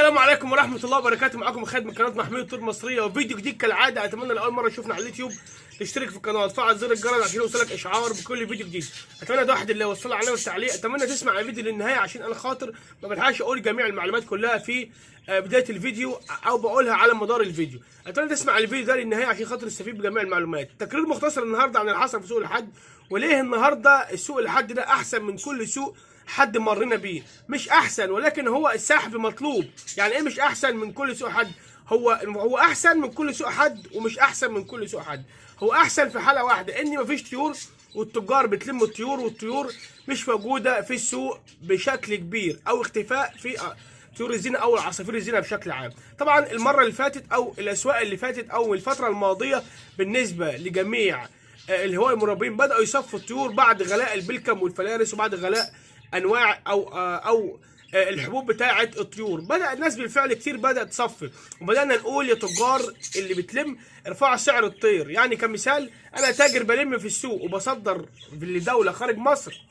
السلام عليكم ورحمة الله وبركاته. معاكم خالد من قناة محمية الطيور المصرية، وفيديو جديد كالعادة. اتمنى لاول مرة تشوفنا على اليوتيوب تشترك في القناة وتفعل زر الجرس عشان يوصلك اشعار بكل فيديو جديد. اتمنى ده واحد اللي وصل علينا والتعليق. اتمنى تسمع الفيديو للنهاية عشان انا خاطر ما بلحقش اقول جميع المعلومات كلها في بداية الفيديو او بقولها على مدار الفيديو. اتمنى تسمع الفيديو ده للنهاية عشان خاطر تستفيد بجميع المعلومات. تقرير مختصر النهارده عن اللي حصل في سوق الحد، وليه النهارده السوق الحد ده احسن من كل سوق حد مرينا بيه. مش احسن، ولكن هو السحب مطلوب. يعني ايه مش احسن من كل سوق حد؟ هو احسن من كل سوق حد ومش احسن من كل سوق حد. هو احسن في حاله واحدة، ان مفيش طيور والتجار بتلم الطيور، والطيور مش موجودة في السوق بشكل كبير، او اختفاء في طيور الزينة او العصافير الزينة بشكل عام. طبعا المرة اللي فاتت او الاسواق اللي فاتت او الفترة الماضية بالنسبة لجميع الهواة المربين بداوا يصفوا الطيور بعد غلاء البلكم والفلارس، وبعد غلاء انواع او الحبوب بتاعه الطيور. بدا الناس بالفعل كتير بدات تصفي، وبدانا نقول يا تجار اللي بتلم ارفعوا سعر الطير. يعني كمثال، انا تاجر بلم في السوق وبصدر لدولة خارج مصر،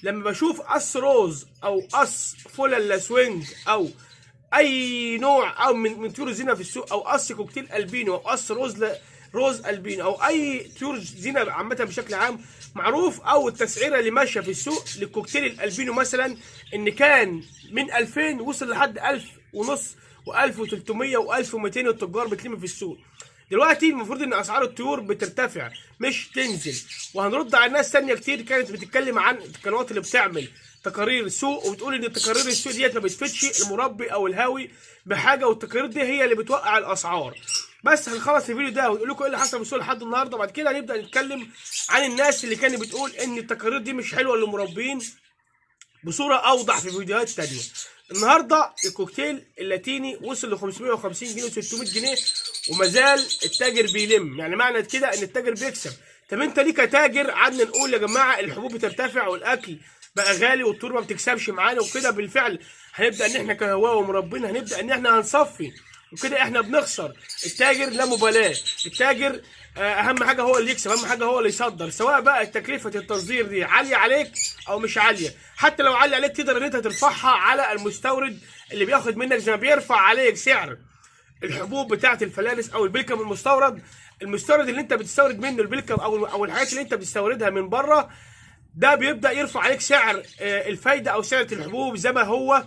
لما بشوف قص روز او قص فلل lacewing او اي نوع او من طيور الزينة في السوق، او قص cockatiel albino او قص rose albino او اي طيور زينة عامة بشكل عام معروف، او التسعيره اللي ماشية في السوق لل cockatiel ال albino مثلا، ان كان من 2000 وصل لحد 1000 ونص و1300 و1200 التجار بتلم في السوق. دلوقتي المفروض ان اسعار الطيور بترتفع مش تنزل. وهنرد على ناس تانية كتير كانت بتتكلم عن القنوات اللي بتعمل تقارير سوق وبتقول ان تقارير السوق ديت ما بتفيدش المربي او الهاوي بحاجة، والتقارير دي هي اللي بتوقع الاسعار. بس هنخلص الفيديو ده ونقول لكم ايه اللي حصل في السوق لحد النهارده، وبعد كده هنبدا نتكلم عن الناس اللي كانت بتقول ان التقارير دي مش حلوة للمربين بصورة اوضح في فيديوهات تانية. النهارده ال cockatiel اللاتيني وصل ل 550 جنيه و600 جنيه، ومازال التاجر بيلم. يعني معنى كده ان التاجر بيكسب. طب انت ليه كتاجر قعدنا نقول يا جماعة الحبوب بترتفع والاكل بقى غالي والطيور ما بتكسبش معانا وكده؟ بالفعل هنبدا ان احنا كهواه ومربين هنبدا ان احنا هنصفي وكده احنا بنخسر. التاجر لا مبالاة، التاجر اهم حاجة هو اللي يكسب، اهم حاجة هو اللي يصدر، سواء بقى تكلفة التصدير دي عالية عليك او مش عالية. حتى لو عالية عليك تقدر ان انت ترفعها على المستورد اللي بياخد منك، زي ما بيرفع عليك سعر الحبوب بتاعه الفلارس او البلكم المستورد. المستورد اللي انت بتستورد منه البلكم او الحاجات اللي انت بتستوردها من بره، ده بيبدا يرفع عليك سعر الفايدة او سعر الحبوب زي ما هو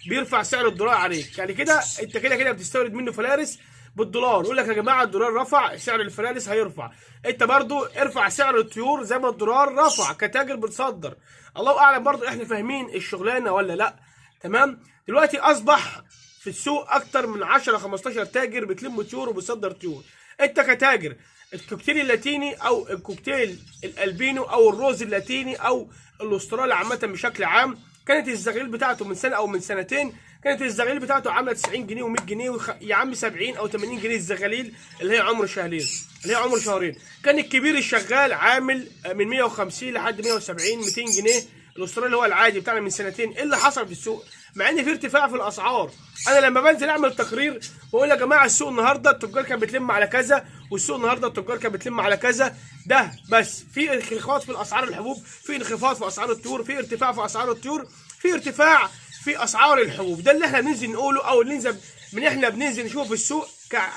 بيرفع سعر الدولار عليك. يعني كده انت كده كده بتستورد منه فلارس بالدولار، يقول لك يا جماعة الدولار رفع سعر الفلارس هيرفع، انت برضو ارفع سعر الطيور زي ما الدولار رفع كتاجر بتصدر. الله اعلم برضو احنا فاهمين الشغلانة ولا لا. تمام، دلوقتي اصبح في السوق اكتر من 10 15 تاجر بتلم طيور وبتصدر طيور. انت كتاجر ال cockatiel اللاتيني او ال cockatiel ال albino او ال rose اللاتيني او الاسترالي عامة بشكل عام، كانت الزغاليل بتاعته من سنة او من سنتين كانت الزغاليل بتاعته عامله 90 جنيه و100 جنيه يا عم 70 او 80 جنيه الزغاليل اللي هي عمر شهرين، اللي هي عمر شهرين. كان الكبير الشغال عامل من 150 لحد 170 200 جنيه الاسترالي اللي هو العادي بتاعنا من سنتين. ايه اللي حصل في السوق مع ان في ارتفاع في الاسعار؟ انا لما بنزل اعمل تقرير بقول يا جماعة السوق النهارده التجار كانت بتلم على كذا، والسوق النهارده التجار كانت بتلم على كذا، ده بس في انخفاض في الاسعار الحبوب، في انخفاض في اسعار الطيور، في ارتفاع في اسعار الطيور، في ارتفاع في اسعار الحبوب. ده اللي احنا بننزل نقوله او اللي ننزل من احنا بننزل نشوفه في السوق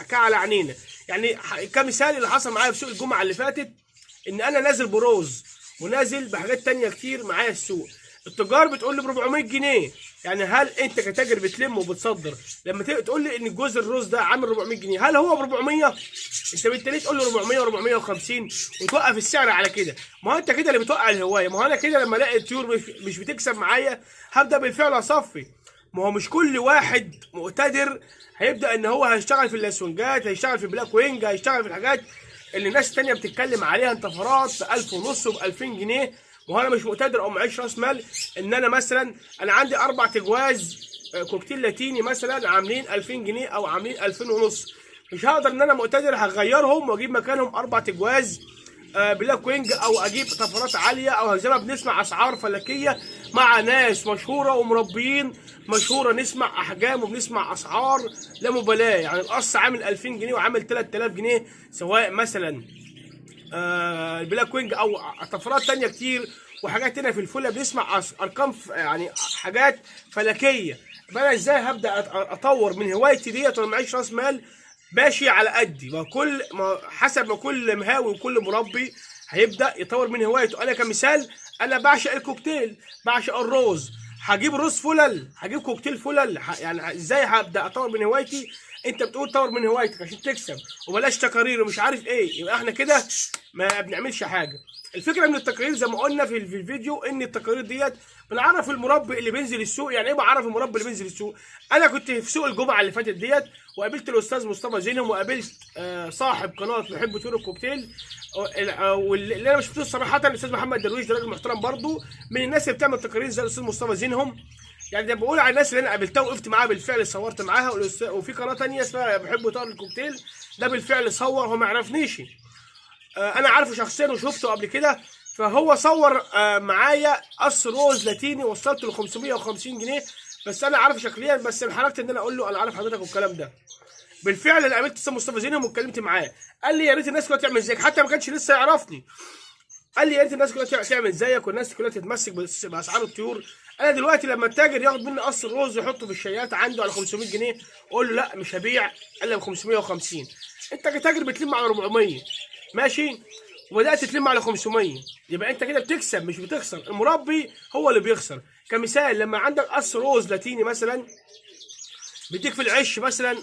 كعلى عينينا. يعني كمثال اللي حصل معايا في سوق الجمعة اللي فاتت، ان انا نازل بروز ونازل بحاجات تانية كتير معايا السوق، التجار بتقول لي ب 400 جنيه. يعني هل انت كتاجر بتلم وبتصدر لما تقول لي ان الجوز الروز ده عامل 400 جنيه، هل هو ب 400؟ انت بالتالي تقول له 400 و450 وتوقف السعر على كده. ما هو انت كده اللي بتوقع الهواية. ما هو انا كده لما الاقي الطيور مش بتكسب معايا هبدا بالفعل اصفي. ما هو مش كل واحد مقتدر هيبدا ان هو هيشتغل في اللاسونجات، هيشتغل في black wing، هيشتغل في الحاجات اللي الناس التانية بتتكلم عليها، انتفرات ب 1500 وب 2000 جنيه. وهو انا مش مقتدر او معيش راس مال ان انا مثلا انا عندي 4 تجواز cockatiel لاتيني مثلا عاملين 2000 جنيه او عاملين 2000 ونص، مش هقدر ان انا مقتدر هغيرهم واجيب مكانهم 4 تجواز black wing او اجيب طفرات عالية، او زي ما بنسمع اسعار فلكيه مع ناس مشهورة ومربيين مشهورة، نسمع احجام وبنسمع اسعار لا مبالاة. يعني القص عامل 2000 جنيه وعامل 3000 جنيه، سواء مثلا ال black wing او طفرات تانية كتير وحاجات تانية في الفلة، بنسمع ارقام يعني حاجات فلكيه. انا ازاي هبدا اطور من هوايتي ديت وانا معيش راس مال، ماشي على قدي؟ ما كل ما حسب ما كل مهاوي وكل مربي هيبدا يطور من هوايته. انا كمثال انا بعشق الكوكتيل، بعشق الروز، هجيب روز فلل، هجيب كوكتيل فلل، يعني ازاي هبدا اطور من هوايتي؟ انت بتقول طور من هوايتك عشان تكسب وبلاش تقارير ومش عارف ايه، يبقى احنا كده ما بنعملش حاجة. الفكرة من التقارير زي ما قلنا في الفيديو ان التقارير ديت بنعرف المربي اللي بينزل السوق. يعني ايه بعرف المربي اللي بينزل السوق؟ انا كنت في سوق الجمعة اللي فاتت ديت وقابلت الاستاذ مصطفى زينهم، وقابلت صاحب قناة محب طيور الكوكتيل، واللي انا ما شفتوش صراحة الاستاذ محمد درويش، ده راجل محترم برضو من الناس اللي بتعمل تقارير زي الاستاذ مصطفى زينهم. يعني ده بقول على الناس اللي انا قابلتها وقفت معاها بالفعل، صورت معاها. وفي قناة ثانية اسمها بحب طائر الكوكتيل، ده بالفعل صور، هو ما يعرفنيش، انا عارفه شخصيا وشفته قبل كده، فهو صور معايا قص روز لاتيني وصلته ل 550 جنيه، بس انا عارفه شكليا، بس انحرجت ان انا اقول له انا عارف حضرتك والكلام ده. بالفعل انا قابلت الاستاذ مصطفى زينهم واتكلمت معاه، قال لي يا ريت الناس كلها تعمل زيك، حتى ما كانش لسه يعرفني، قال لي يا ريت الناس كلها تعمل زيك والناس كلها تتمسك باسعار الطيور. انا دلوقتي لما التاجر ياخد مني قص الروز ويحطه في الشيات عنده على 500 جنيه، اقول له لا مش هبيع الا ب 550. انت كتاجر بتلم على 400 ماشي، وبدات تلم على 500، يبقى انت كده بتكسب مش بتخسر. المربي هو اللي بيخسر. كمثال لما عندك قص روز لاتيني مثلا بيديك في العش مثلا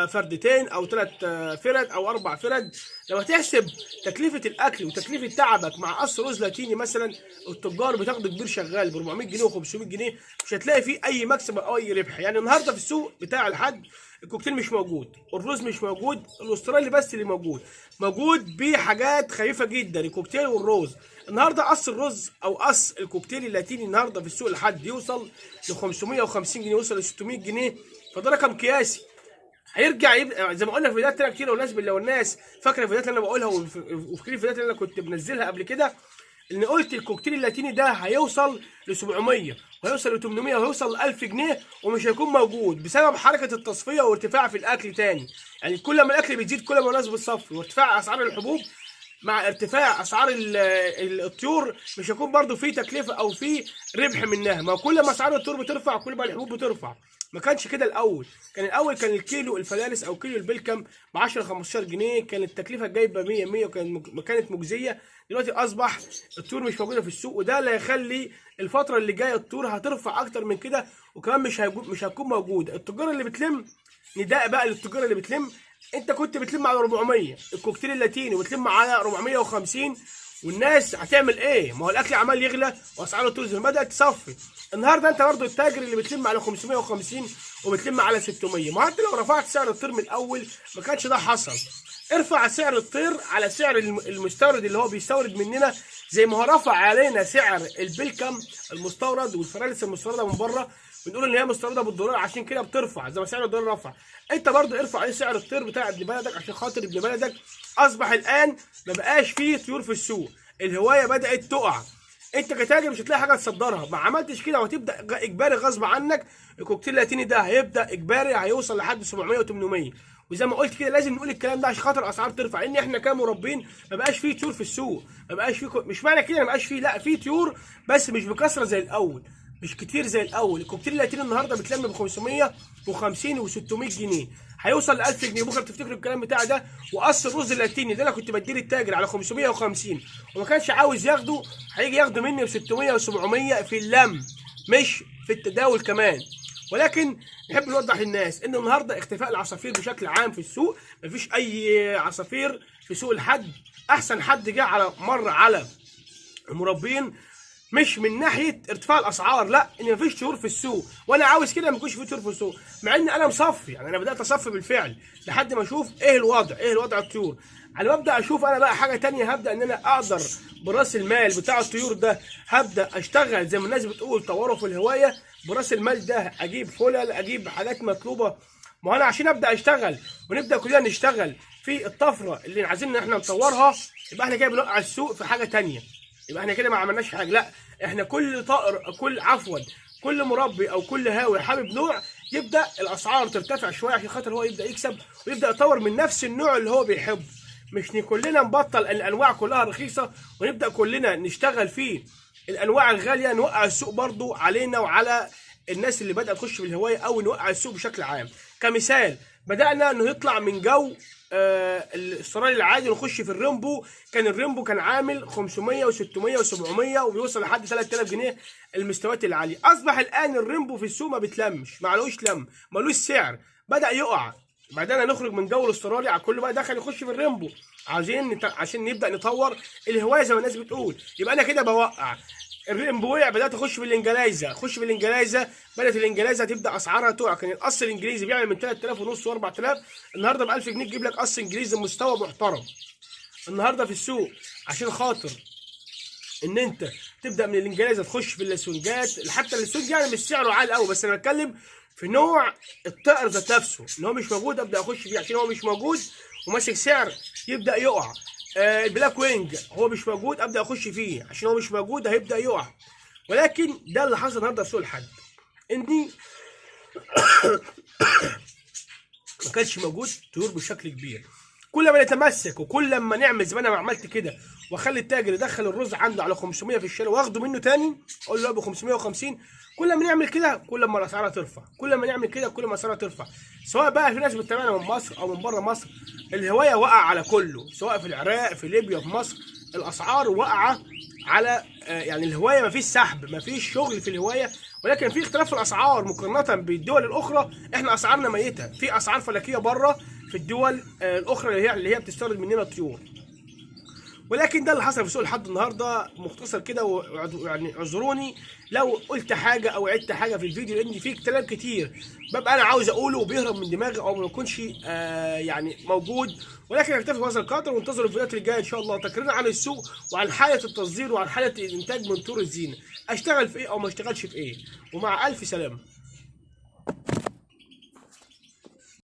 فردتين او 3 فرد او 4 فرد، لو هتحسب تكلفة الاكل وتكلفة تعبك مع قص روز لاتيني مثلا، التجار بتاخده كبير شغال ب 400 جنيه و500 جنيه، مش هتلاقي فيه اي مكسب او اي ربح. يعني النهارده في السوق بتاع الحد الكوكتيل مش موجود، الروز مش موجود، الاسترالي بس اللي موجود، موجود بحاجات خفيفة جدا الكوكتيل والروز. النهارده قص الرز او قص الكوكتيل اللاتيني النهارده في السوق الحد يوصل ل 550 جنيه، يوصل ل 600 جنيه، فده رقم قياسي. هيرجع يبقى زي ما قلنا في فيديوهات تانية كتير، لو الناس فاكره الفيديوهات اللي انا بقولها وفاكرين الفيديوهات اللي انا كنت بنزلها قبل كده، ان قلت الكوكتيل اللاتيني ده هيوصل ل 700 وهيوصل ل 800 وهيوصل ل 1000 جنيه ومش هيكون موجود بسبب حركة التصفية وارتفاع في الاكل تاني. يعني كل ما الاكل بيزيد كل ما الناس بتصفي، وارتفاع اسعار الحبوب مع ارتفاع اسعار الطيور مش هيكون برضو في تكلفة او في ربح منها. ما كل ما اسعار الطيور بترفع كل ما الحبوب بترفع. ما كانش كده الاول، كان الاول كان الكيلو الفلالس او كيلو البلكم ب 10 15 جنيه، كانت التكلفة جايبه 100 100 وكان كانت مجزية. دلوقتي اصبح الطيور مش موجودة في السوق، وده اللي هيخلي الفترة اللي جاية الطيور هترفع اكتر من كده، وكمان مش هتكون موجودة. التجار اللي بتلم، نداء بقى للتجار اللي بتلم، انت كنت بتلم على 400 الكوكتيل اللاتيني وتلم على 450، والناس هتعمل ايه؟ ما هو الاكل عمال يغلى واسعار الطيور زي ما بدات تصفي. النهارده انت برضه التاجر اللي بتلم على 550 وبتلم على 600، ما انت لو رفعت سعر الطير من الاول ما كانش ده حصل. ارفع سعر الطير على سعر المستورد اللي هو بيستورد مننا، زي ما هو رفع علينا سعر البلكم المستورد والفرالس المستورده من بره، بنقول ان هي مستورده بالدولار عشان كده بترفع زي ما سعر الدولار رفع. انت برضه ارفع عليه سعر الطير بتاع ابن بلدك عشان خاطر ابن بلدك. اصبح الان ما بقاش فيه طيور في السوق، الهواية بدات تقع. انت كتاجر مش هتلاقي حاجة تصدرها، ما عملتش كده وهتبدا اجباري غصب عنك. الكوكتيل اللاتيني ده هيبدا اجباري، هيوصل لحد 700 و800، وزي ما قلت كده لازم نقول الكلام ده عشان خاطر الاسعار ترفع، لان احنا كمربين ما بقاش فيه طيور في السوق، ما بقاش فيه مش معنى كده ما بقاش فيه، لا فيه طيور بس مش بكثرة زي الاول، مش كتير زي الاول. الكوكتيل اللاتيني النهارده بتلم ب 550 و600 جنيه، هيوصل ل 1000 جنيه بكره. تفتكروا الكلام بتاع ده؟ وقص الرز اللاتيني ده انا كنت بديه للتاجر على 550 وما كانش عاوز ياخده، هيجي ياخده مني ب 600 و700 في اللم مش في التداول كمان. ولكن نحب نوضح للناس ان النهارده اختفاء العصافير بشكل عام في السوق، مفيش اي عصافير في سوق الحد. احسن حد جه على مر على المربين مش من ناحية ارتفاع الاسعار، لا، ان مفيش طيور في السوق، وانا عاوز كده ما يكونش في طيور في السوق، مع ان انا مصفي، يعني انا بدات اصفي بالفعل لحد ما اشوف ايه الوضع، ايه الوضع الطيور. على ما ابدا اشوف انا بقى حاجة تانية، هبدا ان انا اقدر براس المال بتاع الطيور ده هبدا اشتغل زي ما الناس بتقول طوروا في الهواية، براس المال ده اجيب فلل، اجيب حاجات مطلوبه. ما انا عشان ابدا اشتغل ونبدا كلنا نشتغل في الطفرة اللي عايزين ان احنا نطورها، يبقى احنا كده بنوقع السوق في حاجة تانية، يبقى احنا كده ما عملناش حاجة. لا، احنا كل طائر، كل عفوا كل مربي او كل هاوي حابب نوع يبدا الاسعار ترتفع شوية عشان خاطر هو يبدا يكسب ويبدا يطور من نفس النوع اللي هو بيحبه. مش كلنا نبطل الانواع كلها رخيصة ونبدا كلنا نشتغل فيه الانواع الغالية، نوقع السوق برضو علينا وعلى الناس اللي بدات تخش بالهوايه او نوقع السوق بشكل عام. كمثال بدانا انه يطلع من جو الاسترالي العادي ونخش في ال rainbow. كان ال rainbow كان عامل 500 و600 و700 وبيوصل لحد 3000 جنيه المستويات العالية. اصبح الان ال rainbow في السوق ما بتلمش، معلوش لم، ملوش سعر، بدا يقع. بعدين نخرج من جو الاسترالي على كله بقى دخل يخش في ال rainbow، عايزين عشان نبدا نطور الهواية زي ما الناس بتقول. يبقى انا كده بوقع ال rainbow وقع، بدات اخش في الانجليزه، اخش في الانجليزه، بدات الانجليزه تبدا اسعارها تقع. كان القص الانجليزي بيعمل من 3000 ونص و4000، النهارده ب 1000 جنيه تجيب لك قص انجليزي مستوى محترم النهارده في السوق. عشان خاطر ان انت تبدا من الانجليزه تخش في اللاسونجات، حتى اللاسونج يعني مش سعره عالي قوي، بس انا بتكلم في نوع الطائر ذات نفسه ان هو مش موجود ابدا اخش فيه عشان هو مش موجود وماسك سعر يبدا يقع. ال black wing هو مش موجود ابدا اخش فيه عشان هو مش موجود هيبدا يقع. ولكن ده اللي حصل النهارده في سوق الحد، اني ما كانش موجود طيور بشكل كبير. كل ما نتمسك وكل ما نعمل زي ما انا ما عملت كده واخلي التاجر يدخل الرز عنده على 500 في الشارع واخده منه تاني اقول له ب 550، كل ما نعمل كده كل ما الاسعار ترفع، كل ما نعمل كده كل ما الاسعار ترفع. سواء بقى في ناس بتتابعنا من مصر او من بره مصر، الهواية وقع على كله، سواء في العراق في ليبيا في مصر، الاسعار واقعه على يعني الهواية ما فيش سحب، ما فيش شغل في الهواية، ولكن في اختلاف في الاسعار مقارنة بالدول الاخرى. احنا اسعارنا ميته، في اسعار فلكيه بره في الدول الاخرى اللي هي بتستورد مننا الطيور. ولكن ده اللي حصل في سوق الحد النهارده مختصر كده، ويعني اعذروني لو قلت حاجة او عدت حاجة في الفيديو، لان في كلام كتير ببقى انا عاوز اقوله وبيهرب من دماغي او ما يكونش يعني موجود. ولكن اكتفي بهذا القدر، وانتظروا الفيديوهات الجاية ان شاء الله تقريرا عن السوق وعن حاله التصدير وعن حاله الانتاج من طيور الزينة، اشتغل في ايه او ما اشتغلش في ايه. ومع الف سلامه.